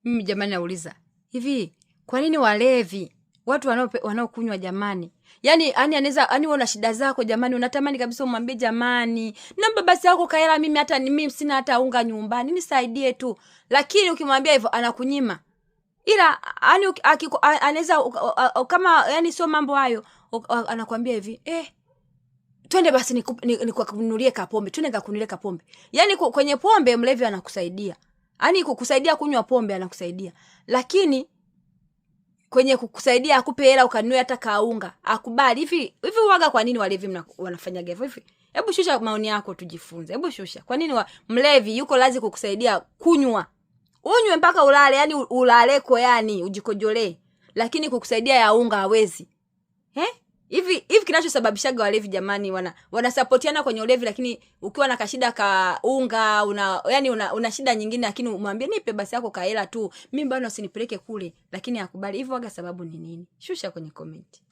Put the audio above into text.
Mimi jamani nauliza hivi, kwa nini walevi, watu wanaokunywa jamani, yaani yani anaweza yani wewe una shida zako jamani, unatamani kabisa umwambie jamani, naomba basi yako kaela, mimi hata mimi sina hata unga nyumbani, nisaidie tu. Lakini ukimwambia hivyo anakunyima. Ila yani anaweza kama yani sio mambo hayo, anakuambia hivi, twende basi nikununulie kapombe, twende nikakununulie kapombe. Yaani kwenye pombe mlevi anakusaidia. Yaani kukusaidia kunywa pombe anakusaidia. Lakini kwenye kukusaidia akupe hela ukanunue hata kaunga, akubali. Hivi hivi uwaga kwa nini walevi wanafanyaga hivyo hivi? Hebu shusha maoni yako tujifunze. Hebu shusha. Kwa nini mlevi yuko lazi kukusaidia kunywa? Unywe mpaka ulale, yani ulaleko, yani ujikojolee. Lakini kukusaidia ya unga hawezi. Hivi hivi kinachosababishaga walevi jamani, wanasapotiana kwenye ulevi, lakini ukiwa na kashida ka unga, una yani una shida nyingine, lakini umwambie nipe basi yako kahela tu, mimi bwana usinipeleke kule, lakini hakubali. Hivyo waga sababu ni nini? Shusha kwenye comment.